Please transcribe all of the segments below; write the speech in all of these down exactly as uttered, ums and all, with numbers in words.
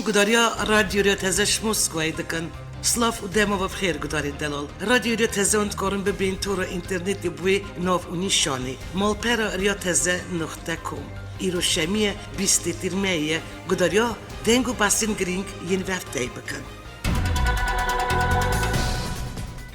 Gudariya Radyo Rêya Teze ji Moskowayê dikin. Silav û dema we bi xêr gudarên delal. Radyo Rêya Teze hûn dikarin bibên tora înternetê bi wê nav û nîşanê: malpera rêya teze nuqte com. Îro şemiyê bîstê tîrmeyê ye. Gudariya deng û behsên girîng yên bi hev tey bikin.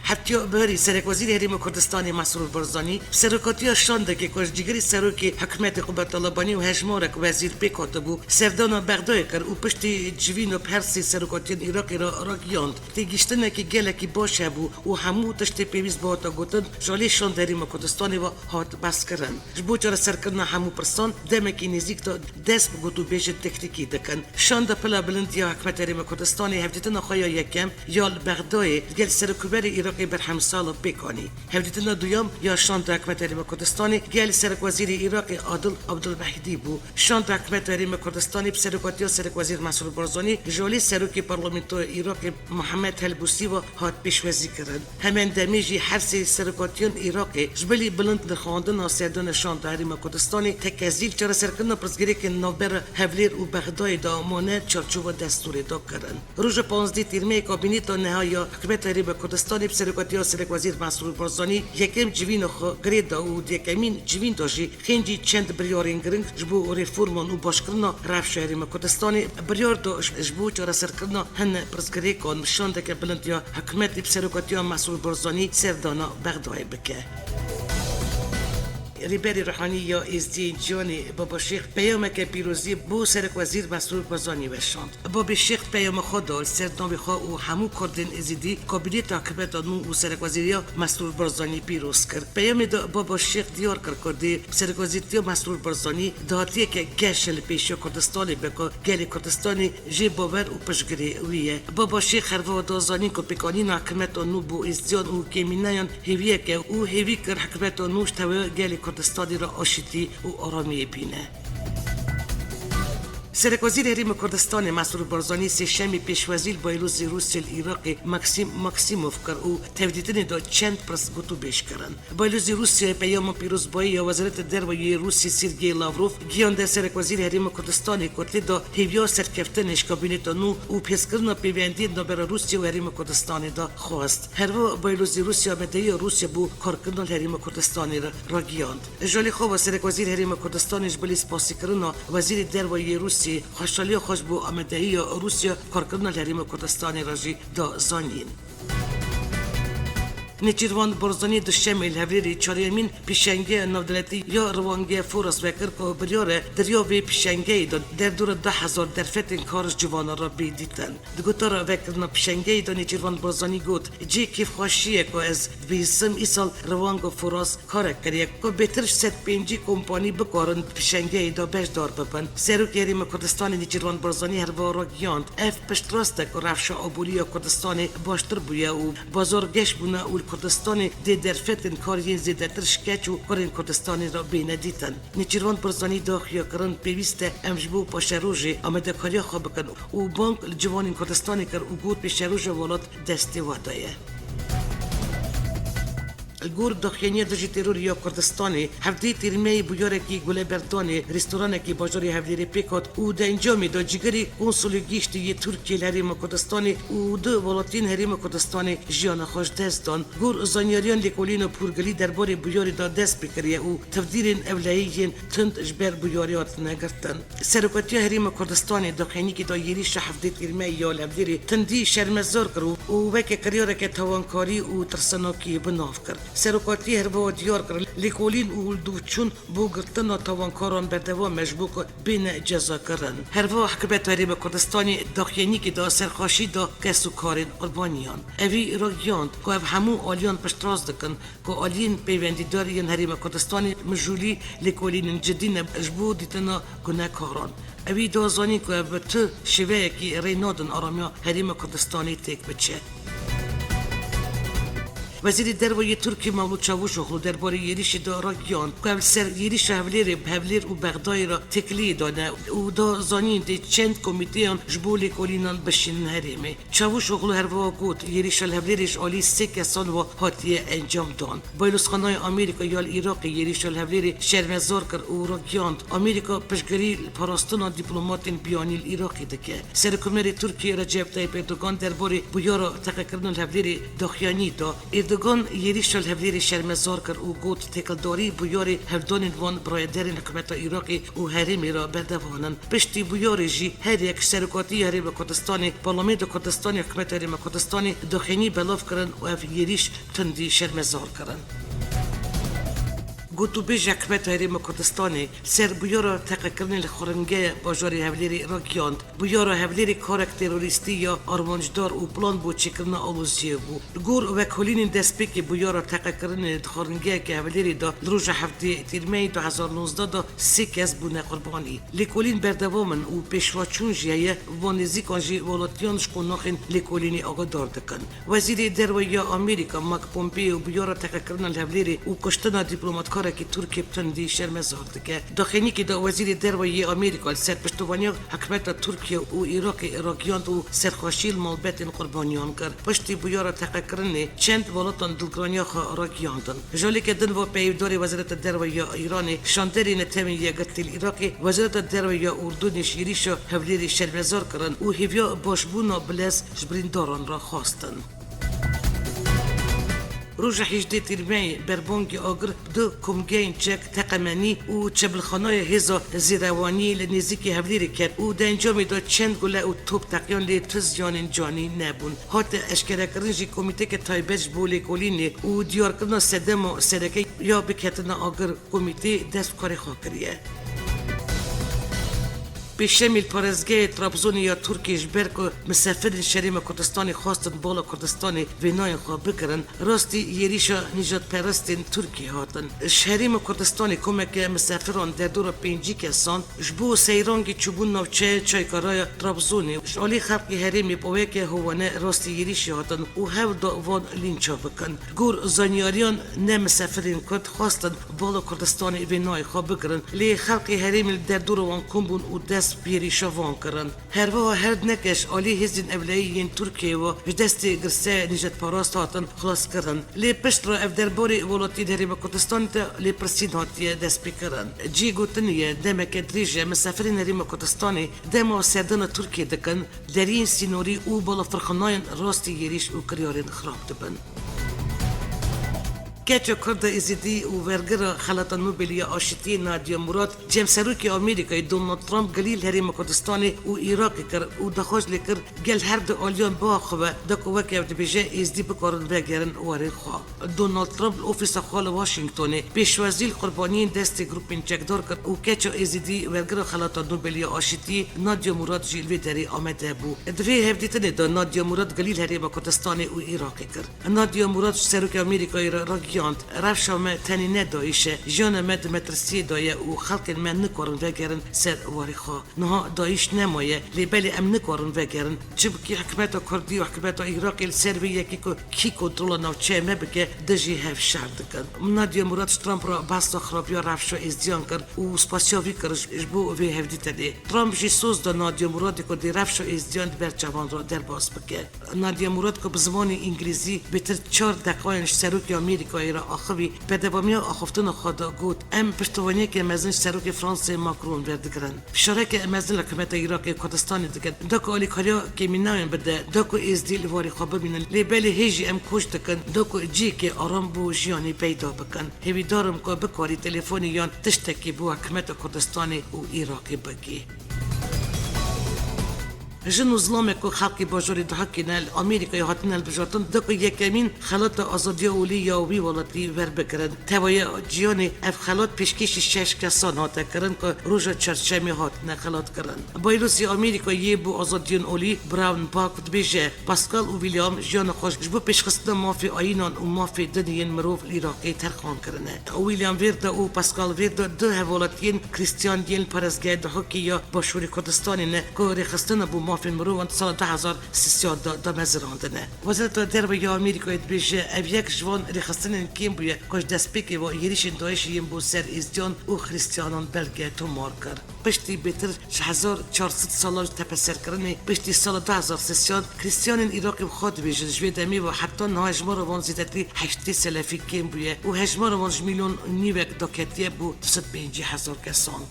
Heftiya biharî Serekwezîrê Herêma Kurdistanê Mesrûr Barzanî bi serokatiya şandekê ku ji cîgirê serokê hikûmetê Qubad Talebanî û hejmarek wezîr pêk hatibû, serdana Bexdayê kir û piştî civîna bi her sê serokatiyên Iraqê re ragihand. Têgihiştinekî gelekî baş hebû û hemû tiştê pêwîst bihata gotin, ji alî şanda Herêma Kurdistanê ve hat behskirin. Ji bo çareserkirina hemû pirsan demekî nêzîk de dest bi gotûbêjên teknîkî dikin. Şanda pila bilind ya Hikûmeta Herêma Kurdistanê hevdîtina xwe ya yekem ya li Bexdayê digel Serokkomarê Iraqê Berhem Salih pêk anî. Hevdîtina duyem ya şanda Hikûmeta Herêma Kurdistanê digel Serokwezîrê Iraqê Adil Abdulmehdî bû. Şanda Hikûmeta Herêma Kurdistanê bi serokatiya Serokwezîr Mesrûr Barzanî ji alî Serokê Parlamentoya Iraqê Muhammed Helbûsî ve hat pêşwazîkirin. Hemen demê jî her sê serokatiyan Iraqê ji bilî bilind nirxandina serdana şanda Herêma Kurdistanê tekezî li çareserkirina pirsgirêkên navbera Hewlêr û Bexdayê de mane çarçova destûrê de kirin. Roja panzdeh tîrmeyê kabîneta niha ya Hikûmeta Herêma Kurdistanê bi serokatiya Serokwezîr Mesrûr Barzanî yekem civîna xwe girê da û di yekemîn civîn de jî xêncî çend biryarên giring ji bo reforman û başkirina rewşa Herêma Kurdistanê biryar da ji, ji bo çareserkirina hin pirsgirêkan şandeke bilind ya hikûmetê bi serokatiya Mesrûr Barzanî serdana Bexdayê bike. Rêberê Ruhanî ya Êzdiyên Cîhanê Baba Şêx peyameke pîrozî bo Serokwezîr Mesrûr Barzanî weşand. Babê Şêx peyama xwe da li ser navê xwe û hemû Kurdên Êzidî, kabîneta hikûmeta nû û serokwezîriya Mesrûr Barzanî pîroz kir. Peyamê de Baba Şêx diyar kir ku dê bi serokwezîrtiya Mesrûr Barzanî dahatiyeke geş li pêşiya Kurdistanê be ku gelê Kurdistanê jê bawer û piştgirê wî ye. Baba Şêx herwiha da zanîn ku pêkanîna hikûmeta nû bo Êzdiyan û kêmîneyan hêviyek e û hêvî kir hikûmeta nû ji tevahiya gelê Kurdistanê re aşitî û aramiyê bîne. Serokwezîrê Herêma Kurdistanê Mesrûr Barzanî sêşemê pêşwazî li Baylozê Rûsya li Iraqê Maksim Maksimov kir û tevdîtinê de çend pirs gotûbêj kirin. Baylozê Rûsyayê peyama pîrozbayî ya Wezareta Derve yê Rûsya Sergey Lavrov gihande Serokwezîrê Herêma Kurdistanê ku tê de hêviya serkeftinê ji kabîneta nû û pêskirina pêvendiyên navbera Rûsya û Herêma Kurdistanê de xwest. Herwiha Baylozê Rûsya amadehiya Rûsya bo karkirina li Herêma Kurdistanê re ragihand. Ji alî xwe ve Serokwezîr Herêma Kurdistanê ji bilî spasîkirina Wezîrê Derve yê Rûsyayê xweşhaliya xwe ji bo amadehiya Rûsya karkirina li Herêma Kurdistanê re jî da zanîn. Nêçîrvan Barzanî duşemê li Hewlêrê çaryemîn pêşengeya navdewletî ya Rwange Foras vekir ku biryar e di riya vê pêşengeyê de derdora du hezar derfetên kar ji ciwanan re bê dîtin. Di gotara vekirina pêşengeyê de Nêçîrvan Barzanî got, cihê kêfxweşî ye ku ez dibihîsim îsal Rwange Foras karek kiriye ku bêtir ji sed pêncî kompanî bikarin di pêşengeyê de beşdar bibin. Serokê Herêma Kurdistanê Nêçîrvan Barzanî herwiha ragihand, ev piştrast e ku rewşa aborî ya Kurdistanê baştir bûye û bazar geş bûne û li Kurdistanê dê derfetên kar yên zêdetir ji keç û kurên Kurdistanê re bêne dîtin. Nêçîrvan Barzanî da xuyakirin, pêwîst e em ji bo paşerojê amadekariya xwe bikin û bang li ciwanên Kurdistanê kir û got, pêşeroja welat destê we de ye. Li gor daxuyaniya dijî terorê ya Kurdistanê, hevdê tîrmeyê bûyarekî guleberdanê restoranekî bajarê Hewlêrê pêk hat û di encamê de cîgirê konsolê gihîştî yê Tirkiyê li Herêma Kurdistanê û du welatiyên Herêma Kurdistanê jiyana xwe ji dest dan. Gor zanyariyan lêkolîna Pûrgilî derbarê bûyarê de dest pê kiriye û tevdîrên ewlehî yên tund ji ber bûyarê hatine girtin. Serokatiya Herêma Kurdistanê di xênîkê de yêrîşa hevdê tîrmeyê ya li Hewlêrê tundî şermezar kir û, û weke kiryareke tawankarî û tirsenakî bi nav kir. Serokatiyê herwiha diyar kir, lêkolîn û li dûvçûn bo girtina tawankaran berdewam e ji bo ku bêne cezakirin. Herwiha Hikûmeta Herêma Kurdistanê daxuyanîkê da serxweşî da kes û karên qurbaniyan. Evî ragihand ku ev hemû aliyan piştrast dikin ku aliyên peywendîdar yên Herêma Kurdistanê mijûlî lêkolînên cidî ne ji bo dîtina gunekaran. Ewî da zanîn ku ev bi tu şêweyekî rê nadin aramiya Herêma Kurdistanê têk biçe. Wezîrê Derve yê Tirkiyê Mevlût Çavuşoglu derbarê êrîşê de ragihand ku ev li ser êrîşa Hevlêrê, Hevlêr û Bexdayê re têkiliyê dane û da zanîn dê çend komîteyan ji bo lêkolînan bişînin herêmê. Çavuşoglu her wiha got, êrîşa li Hevlêrê ji alî sê kesan ve hatiye encamdan. Baylozxanaya Amerîka ya li Iraqê êrîşa li Hevlêrê şermezar kir û ragihand, Amerîka piştgirî li parastina dîplomatên biyanî li Iraqê dike. Serokkomarê Tirkiyê Recep Tayyip Erdogan derbarê bûyera teqekirina li Hevlêrê daxuyanî da. Erdogan êrîşa li Hevlêrê şermezar kir û got, têkildarî bûyerê hevdanên van birayederên hikûmeta Iraqê û herêmê re berdewam in. Piştî bûyerê jî her yek ji serokatî ya Herêma Kurdistanê, Parlamentoya Kurdistanê, hikûmeta Herêma Kurdistanê daxuyanî belav kirin û ev êrîş tundî şermezar kirin. Gotûbêja hikûmeta Herêma Kurdistanê li ser bûyera teqekirinê li xwaringehê bajarê Hevlêrê ragihand, bûyera Hevlêrê karek terorîstî ya armancdar û plan bo çêkirina aloziyê bû. Li gor vekolînên destpêkê bûyera teqekirinê di xwaringeheke Hevlêrê de li roja heftê Tîrmeyê du hezar nozdeh de sê kes bûne qurbanî. Lêkolîn berdewam in û pêşveçûn jî heye, van nêzîkan jî welatiyan ji qonaxên lêkolînê agadar dikin. Wezîrê Derve ya Amerîka Mike Pompeo bûyera teqekirina li Hevlêrê û kuştina dîplomatkarekî Tirkiyê bi tundî şermezar dike. Daxuyaniyekê de Wezîrê Derve yê Amerîka li ser piştevaniya hikûmeta Tirkiye û Iraqê ragihand û serxweşî li malbetên qurbaniyan kir. Piştî bûyera teqekirinê çend welatan dilgiraniya xwe ragihandin. Ji aliyeke din ve peyvdarê Wezareta Derve ya Îranê, şanderê Netewên Yekgirtî li Iraqê, Wezareta Derve ya Urdunê ji êrîşa Hevlêrê şermezar kirin û hêviya başbûna bilez ji birîndaran re xwestin. Roja hejdê Tîrmeyê berbangê agir bi du komgehên çek, teqemenî û çebilxanaya hêza zêrewaniyê li nêzîkî Hevlêrê ket û di encamê de çend gule û top teqiyan, lê tu ziyanên canî nebûn. Hate eşkerekirin jî komîteke taybet ji bo lêkolînê û diyarkirina sedema sereke ya biketina agir komîtê dest bi karê xwe kiriye. Pêşemî li parêzgehê Trabzonê ya Tirkiyê ji ber ku misafirên ji Herêma Kurdistanê xwestin bala Kurdistanê vêneyên xwe bigirin, rastî êrîşa nîjadperestên Tirkiyê hatin. Ji Herêma Kurdistanê komeke misafiran derdora pêncî kesan ji bo seyrangê çûbûn navçeya Çaykaraya Trabzonê ji alî xelkê herêmê bi awayeke hovane rastî êrîşê hatin û hewl da van lînça bikin. Gor zanyariyan ne misafirên Kurd xwestin bala Kurdistanê vêneyê xwe bigirin, lê xelkê herêmê li derdora wan kom bûn û dest bi êrîşa van kirin. Her wiha her du kes ji alî hêzên ewleyî yên Tirkiyeyê ve ji destê girseya nîjadperast hatin xilaskirin. Lê piştre ev derbarê welatiyên Herêma Kurdistanê de lêpirsîn hatiye destpêkirin. Cihê gotinê ye, demeke dirêj e misafirên Herêma Kurdistanê dema serdana Tirkiyê dikin, deriyên sînorî û balafirxaneyên rastî êrîş û kiryarên xirab dibin. Keça Kurda Êzidî û wergira Xelata Nobelî ya Aşitiyê Nadia Murad, cem Serokê Amerîkayê Donald Trump gilî li Herêma Kurdistanê û Iraqê kir û daxwaz lê kir gel her du aliyan biaxive, da ku weke ew dibêje Êzidî bikarin vegerin warê xwe. Donald Trump li ofîsa xwe li Washingtonê pêşwazî li qurbaniyên destê grûpên çekdar kir û keça Êzidî wergira Xelata Nobelî ya Aşitiyê Nadia Murad jî li vê derê amade bû. Di vê hevdîtinê de Nadia Murad gilî li Herêma Kurdistanê û Iraqê kir. Nadia Murad ji Serokê Amerîkayê re ragihand, rewşa me tenê ne DAIŞ e, jiyana me di metirsiyê de ye û xelkên me nikarin vegerin ser warê xwe. Niha DAIŞ nemaye, lê belê em nikarin vegerin. Çimkî hikûmeta Kurdî û hikûmeta Iraqê li ser vê yekê ku kî kontrola navçeya me bike, dijî hev şer dikin. Nadia Murad ji Trump re behsa xirabiya rewşa Êzdiyan kir û spasiya wî kir ji, ji bo vê hevdîtinê. Trump jî soz da Nadia Muradê ku dê rewşa Êzdiyan di ber çavan re derbas bike. Nadia Murad ku bi zimanê îngilîzî bêtir çar deqayên ji Serokê Amerîkayê re axivî, berdewamiya axiftina xwe de got, em piştevaniyeke mezin ji Serokê Fransayê Macron werdigirin. Fişareke mezin li hikûmeta Iraqê û Kurdistanê dikin. Da ku alîkariya kêmînayên bide, da ku Êzdî li warê xwe bimînin. Lê belê hê jî em koç dikin, da ku cihekê aram bo jiyanê peyda bikin. Hêvîdar im ku bikarî telefonê yan tiştekî bo hikûmeta Kurdistanê û Iraqê bikî. Jin û zilamek ku xelkê bajarê Dihokê ne li Amerîkayê hatine hilbijartin, da ku yekemîn xelata azadiya olî ya wî welatî werbigirin. Tevahiya cîhanê ev xelat pêşkêşî şeş kesan hate kirin ku roja çarşemê hatine xelatkirin. Baylozê Amerîkayê yê bo azadiyên olî Brown Bak dibêje, Pascal û William jiyana xwe ji bo pêşxistina mafê ayînan û mafê din yên mirov li Iraqê terxan kirine. William Verda û Pascal Verda du hevwelatiyên Krîstiyan yên li parêzgeha Dihokê ya Başûrê Kurdistanê ne ku rêxistina bo mafên mirovan di sala du hezar sêzdeh de damezirandine. Wezareta Derve ya Amerîkayê dibêje, ev yek ji van rêxistinên kêm bûye ku ji destpêkê ve êrîşên DAIŞ'ê yên bo ser Êzidiyan û Xristiyanan belge tomar kir. Piştî bêtir ji hezar çar sed salan ji tepeserkirinê, piştî sala du hezar sêzdeh, Xristiyanên Iraqê bi xwe dibêjin, ji vê demê ve heta niha hejmara wan zêdetirî heştê selefî kêm bûye û hejmara wan ji milyon nîvek daketiye bo du sed pêncî hezar kesan.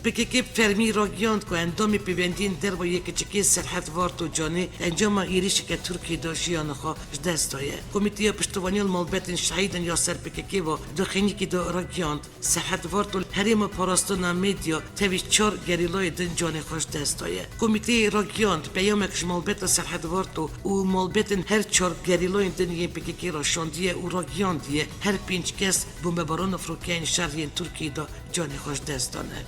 P K K bi fermî ragihand ku endamê pêvendiyên derve yê kiçikê Serhet Varto Canê encama êrîşeke Tirkiyê de jiyana xwe ji dest daye. Komîteya Piştevaniya li Malbetên Şehîdan ya ser P K K ve di xênîkê de ragihand, Serhet Varto li herêma parastina Medya tevî çar gerîlayê din canê xwe ji dest daye. Komîteyê ragihand, peyamek ji malbeta Serhet Varto û malbetên her çar gerîlayên din yên P K K re şandiye û ragihandiye, her pênc kes bombebarana firokeyên şer yên Tirkiyê de canê xwe ji dest dane.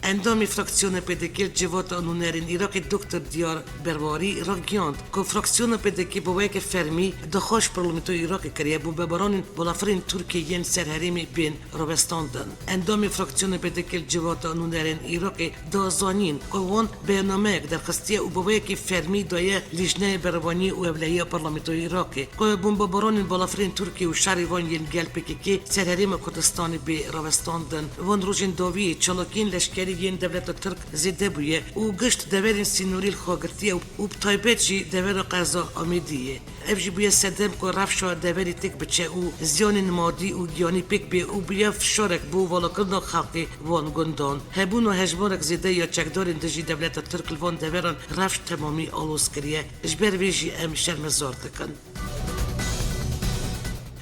Endamê fraksiyona P D K li Civata Nûnerên Iraqê Doktor Diyar Berwarî ragihand ku fraksiyona P D K bi weke fermî daxwaz ji Parlamentoya Iraqê kiriye bombebaranên balafirên Tirkiyê yên ser herêmê bên rawestandin. Endamê fraksiyona P D K li Civata Nûnerên Iraqê da zanîn ku wan beyannameyek derxistiye û bi weke fermî daye Lîjneya Berevaniyê û Ewlehiya Parlamentoya Iraqê ku bombebaranên balafirên Tirkiyê û şerê wan yên gel P K K ser herêma Kurdistanê bê rawestandin. Van rojên dawiyê çalakiyên leşkerî yên dewleta Tirk zêde bûye û gişt deverên sînorî li xwe girtiye û bi taybet jî devera qeza Amêdiyê. Ev jî bûye sedem ku rewşa deverê têk biçe û ziyanên madî û giyanî pêk bê û bûye fişarek bo valakirina xelkê van gundan. Hebûna hejmarek zêde ya çekdarên dijî dewleta Tirk li van deveran rewş temamî aloz kiriye. Ji ber vê jî em şermezar dikin.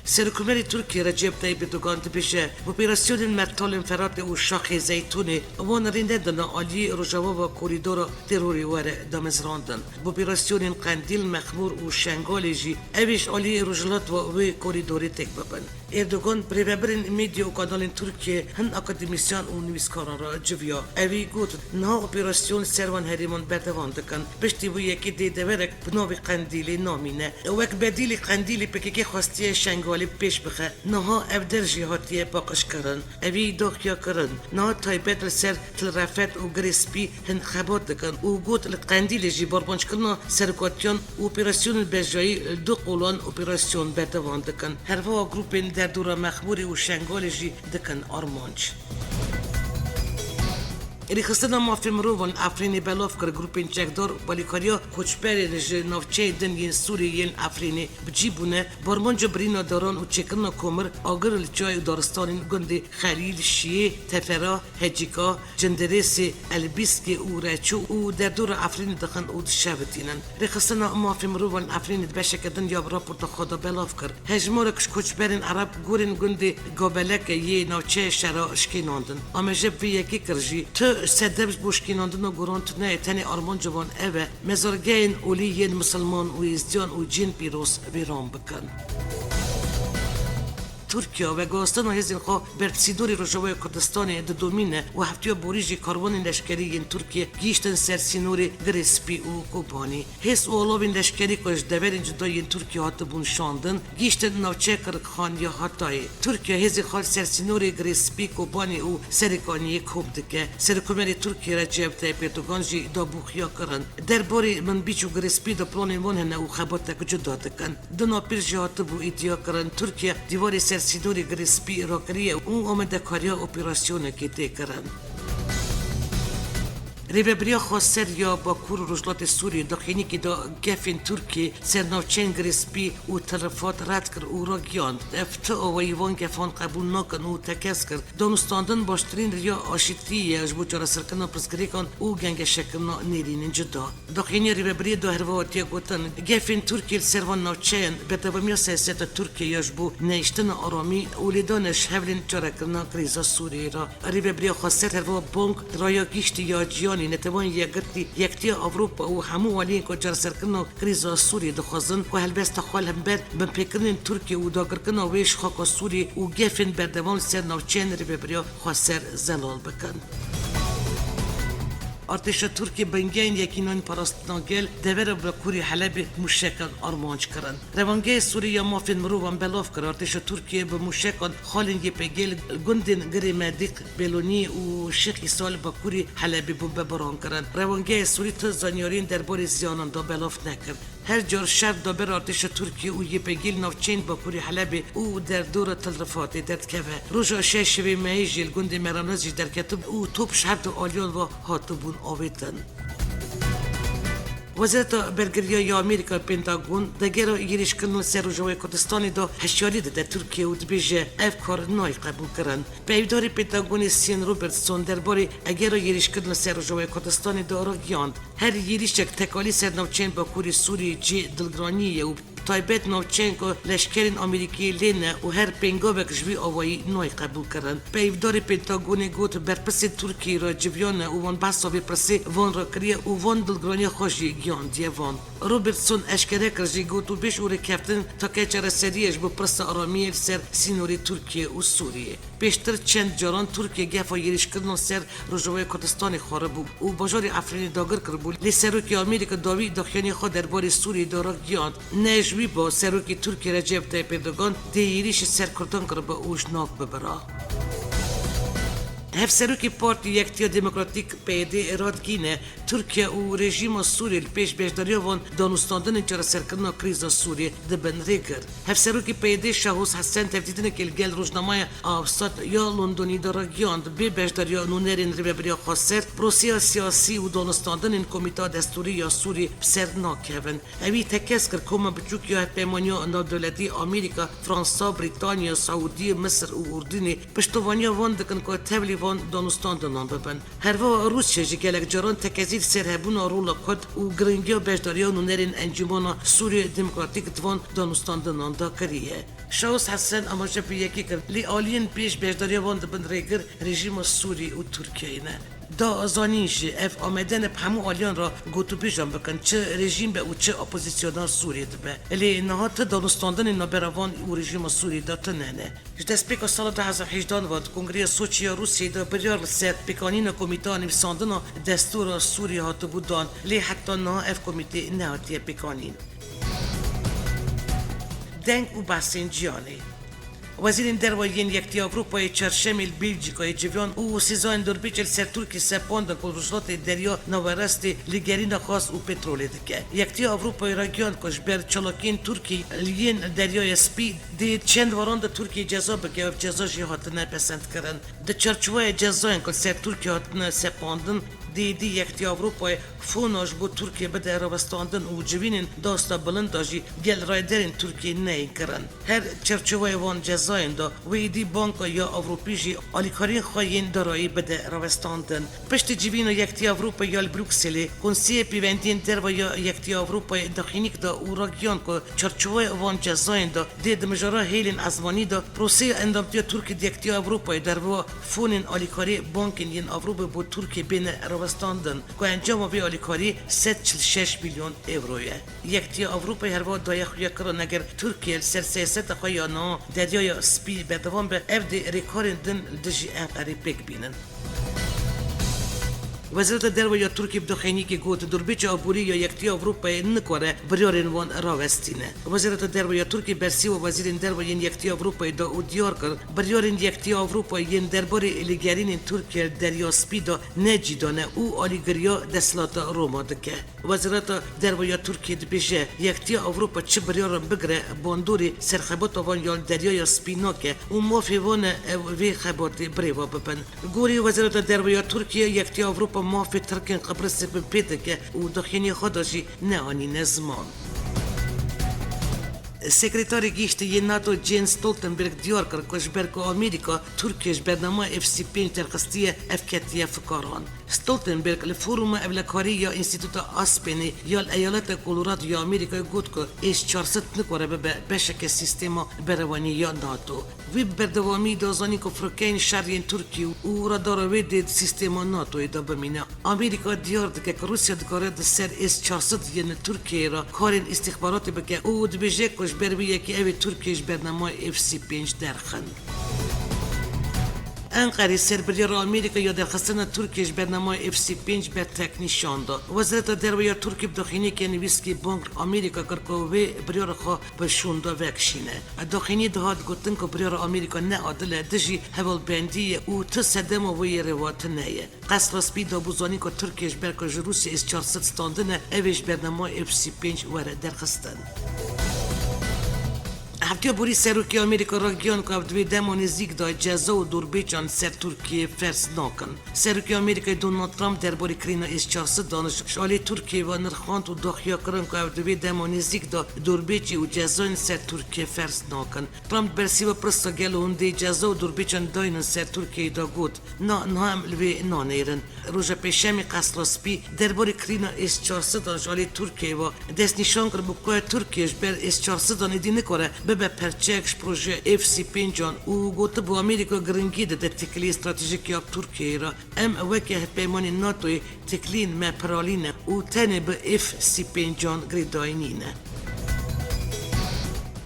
Serokkomarê Tirkiyê Recep Tayyip Erdogan dibêje, operasyonên Mertalên Feratê û Şaxê Zeytûnê wan rê nedine aliyê Rojava ve korîdora terorê were damezrandin. Bi operasyonên Qendîl, Mexmûr û Şengalê jî ev ê ji aliyê Rojhilat ve wê korîdorê têk bibin. Erdogan bi rêvebirên medya û kanalên Tirkiyê hin akademîsyan û nivîskaran re civiya. Evî got, niha operasyon ser van herêman berdewam dikin. Piştî vê yekê dê deverek bi navê Qendîlê namîne. Wek bedîlê Qendîlê P K K xwestiye Şengalê pêş bixe. Niha ev der jî hatiye paqijkirin. Evî daxuyakirin. Niha taybet li ser Til Refet û Girê Spî hin xebat dikin û got, li Qendîlê jî barbancikirina serokatiyan û operasyonên bejayî li du qolan operasyon berdewam dikin. Herwiha grûpên derdora Mexmûrê û Şengalê jî dikin armanc. Rêxistina Mafê Mirovan li Efrînê belav kir, grûpên çekdar balîkariya koçberên ji navçeyên din yên Sûriyê yên li Efrînê bi cî bûne, barmanca birîna daran û çêkirina komir, agir li çiyayê û daristanên gundê Xelîl, Şiyê, Tefera, Hecîka, Cindirêsê, Elbîskê û Reçû û derdora Efrînê dixin û dişevitînin. Rêxistina Mafê Mirovan Efrînê di beşeke din ya bi raporta xwe de belav kir. Hejmarek ji koçberên Ereb gorên gundê Gabeleke yê navçeya Şera şikênandin. Ameje bi vê yekê kir jî, tu sedem ji bo şikênandina goran tune ye, tenê armanca wan ev e, mezargehên olî yên misilman û êzdiyan û cihên pîroz vêran bikin. Tirkiye veguhastina hêzên xwe ber sînorê Rojavayê Kurdistanê didomîne û heftiya borî jî karwanên leşkerî yên Tirkiye gihîştin ser sînorê Girê Spî û Kobanî. Hêz û alavên leşkerî ku ji deverên cuda yên Tirkiye hatibûn şandin, gihîştin navçeya Kirikxan ya Hatayê. Tirkiye hêzên xwe li ser sînorê Girê Spî, Kobanî û Serêkaniyê kop dike. Serokkomarê Tirkiye Recep Tayyip Erdogan jî da bûxiya kirin. Derbarê Minbîc û Girê Spî de planên wan hene û xebatek cuda dikin. Di nav pir jî hatibû îdiakirin, Tirkiye dîwarê ser sînorê Girê Spî rakiriye û amadekariya operasyonekê tê kirin. Rêvebiriya Xweser ya Bakur û Rojhilatê Sûriyê di xênîkê de gefên Tirkiyê ser navçeyên Girê Spî û Til Rifat red kir û ragihand, ev ti awayî van gefan qebûl nakin û tekez kir, danûstandin baştirîn riya aşîtiyê ye ji bo çareserkirina pirsgirêkan û gengeşekirina nêrînên cuda. Daxuyaniya rêvebiriyê de herwiha hatiye gotin, gefên Tirkiyê li ser van navçeyan berdewamiya siyaseta Tirkiyê ya ji bo nehiştina aramî û lêdana ji hevlên çarekirina krîza Sûriyê re. Rêvebiriya Xweser herwiha bang raya giştî ya cîhanê, Neteweyên Yekgirtî, Yektiya Ewropa û hemû aliyên ku çareserkirina krîza Sûriyê dixwazin ku helbesta xwe li hember binpêkirinên Tirkiyê û dagirkirina wê ji xaka Sûriyê û gefên berdewam li ser navçeyên Rêvebiriya Xweser zelal bikin. Artêşa Tirkiyê bingehên Yekînanî Parastina Gel devera Bakurê Helebê mûşekan armanc kirin. Rewangehê Sûrî ya Mafên Mirovan belav kir, artêşa Tirkiyê bi mûşekan xalên Y P G li gundên Girê Medîq, Belonî û Şêx Îsa li Bakurê Helebê bombebaran kirin. Rewangehê Sûrî ti zanyariyên derbarê ziyanan de belav nekir. Her car şer di navbera artêşa Tirkiyê û Y P G li navçeyên Bakurê Helebê û derdora Til Rifatê derdikeve. Roja şeşemê mehê jî li gundê Meranez jî derketibû û top ji her du aliyan ve hatibûn avêtin. Wezareta Bergiriya ya Amerîka, Pentagon, di gera êrîşkirin li ser Rojavayê Kurdistanê de hişyarî dide Tirkiyê û dibêje, ev kar nayê qebûlkirin. Peyvdarê Pentagonê Sean Robertson derbarê egera êrîşkirin li ser Rojavayê Kurdistanê de ragihand, her êrîşek tekalî ser navçeyên Bakurê Sûriyê cihê dilgiraniyê ye û bi taybet navçeyên ku leşkerên Amerîkî lê ne û her pêngavek ji vî awayî nayê qebûlkirin. Peyvdarê Pentagonê got, berpirsên Tirkiyeyê re civiyane û wan behsa vê pirsê van re kiriye û van dilgiraniya xwe jî gihandiye van. Robertson eşkere kir jî, gotûbêj û rêkeftin take çareseriyê ji bo pirsa aramiyê li ser sînorê Tirkiye û Sûriyê. Pêştir çend caran Tirkiye gefa êrîşkirina ser Rojavayê Kurdistanê xwaribû û bajarê Efrînê dagir kiribû, lê Serokê Amerîka dawî daxuyaniyê xwe derbarê Sûriyê de ragihand. Ne ji wî ba Serokê Tirkiye Recep Tayyip Erdogan dê êrîşî ser Kurdan kiribe û ji nav bibira. Hevserokê Partî Yekitiya Demokratîk, P Y D, Rad Gîne, Tirkiye û rejîma Sûriyê li pêş beşdariya van danûstandinên çareserkirina krîza Sûriyê dibin rêgir. Hevserokê P Y D Şahûs Hesen tevdîtinekê li gel rojnameya Avsat ya Londonî de ragihand, bê beşdariya nûnerên Rêveberiya Xweser, proseya siyasî û danûstandinên Komîteya Destûrî ya Sûriyê bi ser nakevin. Ewî tekez kir, koma biçûk ya Hevpeymaniya Navdewletî Amerîka, Fransa, Brîtanya, Saûdî, Misir û Urdunê piştovaniya van dikin ku tevlî van danûstandinan bibin. Herwiha Rûsya jî gelek caran tekezî li ser hebûna rola Kurd û giringiya beşdariya nûnerên Encûmena Sûriyê Demokratîk di van danûstandinan de kiriye. Şahûs Hesen amaje bi yekî kir, lê aliyên pêş beşdariya van dibin rêgir rejîma Sûrî û Tirkiyeyê ne. Da zanîn jî, ev amade ne bi hemû aliyan re gotûbêjan bikin, çi rejîm be û çi opozisyona Sûriyê dibe. Lê niha ti danûstandinên navbera van û rejîma Sûriyê de tune ne. Ji destpêka sala du hezar hejdan ve di Kongreya Soçî ya Rûsyayê de biryar li ser pêkanîna Komîteya Nivîsandina Destûra Sûriyê hatibû dan, lê heta niha ev komîte nehatiye pêkanîn. Deng û behsên cîhanê. Wezîrên Derve yên Yekîtiya Ewropayê çarşemê li Belcîkayê civiyan û sîzayên dorpêçê li ser Tirkiyê sepandin ku li Rojhilatê Derya Nawerastê lêgerîna xaz û petrolê dike. Yekîtiya Ewropayê ragihand ku ji ber çalakiyên Tirkiyê li yên Deryaya Spî dê çend weran de Tirkiye ceza bike û ev ceza jî hatine pesendkirin. Di çarçoveyê cezayên ku li ser Tirkiye hatine sepandin, dê êdî Yekîtiya Ewropayê fona ji bo Tirkiye bide rawestandin û civînên dasta bilind de jî gel rayedarên Tirkiyê neyên kirin. Her çarçoveyê van cezayên de wê êdî Banka ya Ewropî jî alîkariyên xwe yên darayî bide rawestandin. Piştî civîna Yekîtiya Ewropayê ya li Brukselê, Konseyê Pêvendiyên Derve ya Yekîtiya Ewropayê daxuyaniyek da û ragihand ku çarçoveyê van cezayên de dê di mijara hêlên ezmanî de proseya endamtiya Tirkiyê di Yekîtiya Ewropayê derve fonên alîkarî bankên yên Ewropê bo Tirkiyê bêne rawestandin, ku encama vê alîkarî sed çil şeş milyon ewro ye. Yekîtiya Ewropayê herwiha daye xuya kirin, eger Tirkiye li ser siyaseta xwe ya niha Deryaya Spî berdewam be, ev dê rêkarên din li dijî Enqerê pêk bînin. Wezareta Derve ya Tirkiyê bi daxuyaniyekê got, Dorpêça Aborî ya Yekîtiya Ewropayê nikare biryarên wan rawestîne. Wezareta Derve ya Tirkiyê bersîva wezîrên derve yên Yekîtiya Ewropayê da û diyar kir, biryarên Yekîtiya Ewropayê yên derbarê lêgerînên Tirkiye li Derya Spî de ne cî de ne û alîgiriya desthilata Roma dike. Wezareta Derve ya Tirkiyê dibêje, Yekîtiya Ewropa çi biryaran bigire, bandorê serxebata van ya li Deryaya Spî nake û mafê wan e ew vê xebatê birêve bibin. Li gorî Wezareta Derve ya Tirkiyê, Yekîtiya Ewropa mafê Tirkên Qibrisê binpê dike û daxuyaniyê xwe de jî neanîne ziman. Sekreterê Giştî yê NATO Jens Stoltenberg diyar kir ku ji ber ku Amerîka Tirkiye ji bernama F sî pênc derxistiye, ev ketiye fikaran. Stoltenberg li foruma ewlekarî ya Înstîtuta Aspenê ya li Eyaleta Colorado ya Amerîkayê got ku S çar sed nikare bibe beşeke sîstema berevaniyê ya NATO. Wî bi berdewamî da zanîn ku firokeyên şer yên Tirkiyê û radara wê dê di sîstema NATOyê de bimîne. Amerîka diyar dike ku Rûsya dikare di ser S çar sed yên li Tirkiyeyê re karên îstîxbaratê bike û dibêje ku ji ber wê yekê ew ê Tirkiye ji bernama F sî pênc derxin. Enqerê ser biryara Amerîka ya derxistina Tirkiye ji bernameyê F sî pênc bertek nîşan da. Wezareta Derve ya Tirkiye bi daxuyaniyeke nivîskî bang Amerîka kir ku wê biryara xwe bi şûnda vekişîne. Daxuyaniyê de hat gotin ku biryara Amerîka ne adil e, dijî hevalbendî ye û tu sedema wê yê rêwa tune ye. Qesra Spî da bû zanîn ku Tirkiye ji ber ku ji Rûsya S çar sed standine, ev ê ji bernameyê F sî pênc were derxistin. Heftiya borî Serokê Amerîka ragihan ku ev di vê dema nêzîk de ceza û dorbêçan ser Tirkiyeyê ferz nakin. Serokê Amerîkayê Donald Trump derbarê kirîna S çar sed an ji alî Tirkiyeyê ve nirxand û daxuya kirin ku ev di vê dema nêzîk de dorbêçî û cezayên ser Tirkiye ferz nakin. Trump di bersîva pirsa gelo hûn dê ceza û dorbêçan daynin ser Tirkiyeyê de got, na, niha em li vê nanêrin. Roja Pêşemê Qesra Spî derbarê kirîna S çar sed an ji alî Tirkiyeyê ve destnîşan kiribû ku Tirkiye ji ber S çar sed an êdî nikare bibe perçeyek ji projeya F sî pênc an û gotibû Amerîka giringî dide têkiliyê stratejîk ya Tirkiyeyê re. Em weke hevpeymanên NATOyê têkiliyên me piralî ne û tenê bi F sî pênc an girêdayî nîne.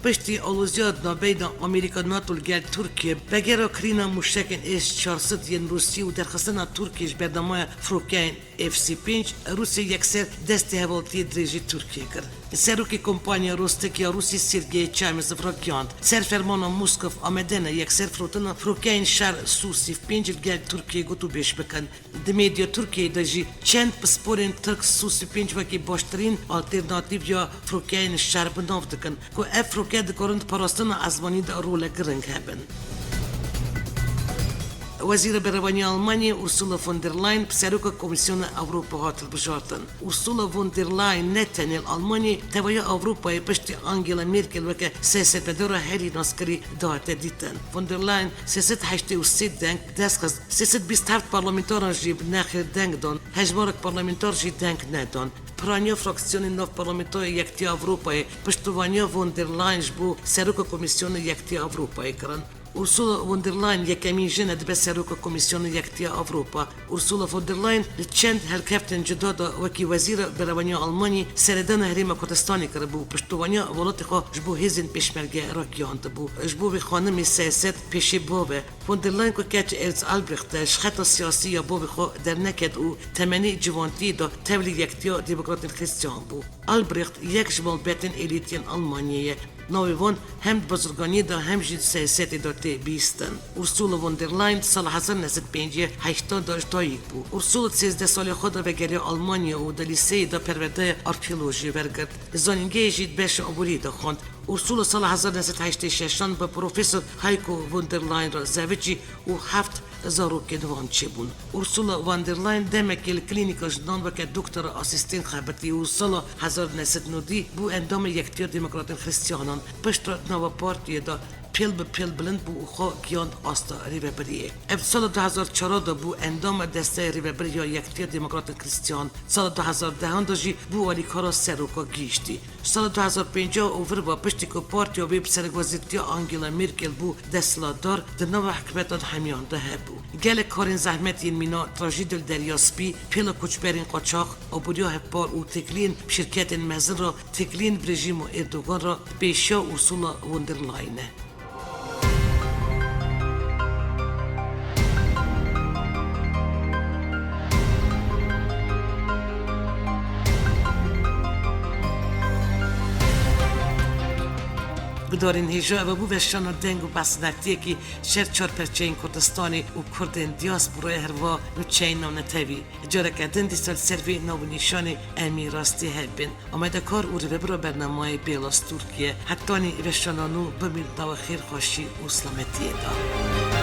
Piştî aloziya di navbeyna Amerîka NATO li gel Tirkiye, begera kirîna mûşekên S çar sed yên Rûsî û derxistina Tirkiye ji bernameya firokeyên F sî pênc, Rûsya yekser destê hevaltiyê dirêjî Tirkiye kir. Serokê kompanya Rostek ya Rûsî Sergey Çamêzov ragihand, ser fermana Moskof amade ne yekser firotina firokeyên şer Sû sî pênc li gel Tirkiyeyê gotûbêj bikin. Di medya Tirkiyeyê de jî çend pisporên Tirk Sû sî pênc wekî baştirîn alternatîf ya firokeyên şer bi nav dikin, ku ev firoke dikarin di parastina ezmanî de rolek giring hebin. Wezîra Berevaniya Almanyayê Ursula von der Leyen bi seroka Komîsyona Ewropa hat hilbijartin. Ursula von der Leyen ne tenê li Almanyayê, tevahiya Ewropayê piştî Angela Merkel weke siyasetmedara herî naskirî dihate dîtin. Von der Leyen sê sed heştê û sê deng dest xist, sê sed bîst heft parlamentaran jî bi nexêr deng dan, hejmarek parlamentar jî deng nedan. Piraniya fraksiyonên nav parlamentoya Yekitiya Ewropayê, piştovaniya von der Leyen ji bo seroka Komîsyona Yekitiya Ewropayê kirin. Ursula von der Leyen yekemîn jin e dibe seroka Komîsyona Yekitiya Ewropa. Ursula von der Leyen li çend helkeftên cuda de wekî Wezîra Berevaniya Almanyê seredana Herêma Kurdistanê kiribû û piştovaniya welatê xwe ji bo hêzên pêşmerge ragihandibû. Ji bo vê xanimê siyaset pêşê bavê. Von der Leyen ku keç Ernst Albrecht e, ji xeta siyasî ya bavê xwe derneket û temenê civantiyê de tevlî Yekitiya Demokratên Xristiyan bû. Albrecht yek ji malbetên elît yên Almanyê ye. Navê van hem di bazirganiyê de hem jî di siyasetê de tê bihîstin. Ursula von der Leyen di sala hezar neh sed pêncî heyştan de ji dayik bû. Ursula di sêzdeh salê xwe de vegeriya Almanyê û di lîseyê de perwerdeya arkeolojiyê wergirt. Li zanîngehê jî di beşa aboriyê de xwend. Ursula sala hezar neh sed heştê şeşan bi Profesor Heiko von der Leyen re zevicî û heft zarokên wan çêbûn. Ursula von der Leyen demekê li klînîka jinan weke doktora asîstên xebitî û sala hezar neh sed nodî bû endamê Yekitiya Demokratên Xristiyanan. Piştre di nava partiyê de pêl bi pêl bilind bû û xwe gihand asta rêvebiriyê. Ev di sala du hezar çar de bû endama desteya rêvebirî ya Yekitiya Demokratên Xristiyan. Sala du hezar dehan de jî bû alîkara seroka gihîştî. Ji sala du hezar pêncî û vir ve piştî ku partiya wê bi serekwezîrtiya Angela Merkel bû desthilatdar, di nava hikûmeta hemiyan de hebû. Gelek karên zehmet yên mîna, trajîdê li Derya Spî, pêla koçberên qaçax, aboriya hevpar û têkiliyên bi şirketên mezin re, têkiliyên bi rejîma Erdogan re bi pêşiya Ursula von der Leyen e. Gudarên hêja, ev bû veşana deng û behsnetiyekî ji her çar perçeyên Kurdistanê û Kurdên diasporayê herva nûçeyên navnetewî. Careke din dîsa li ser vê nav û nîşanê em ê rastî hev bin. Amadekar û rêvebira bernameyê Bêlas Tirkiye. Hetanî veşana nû bimîn di nava xêr, xweşî û selametiyê de.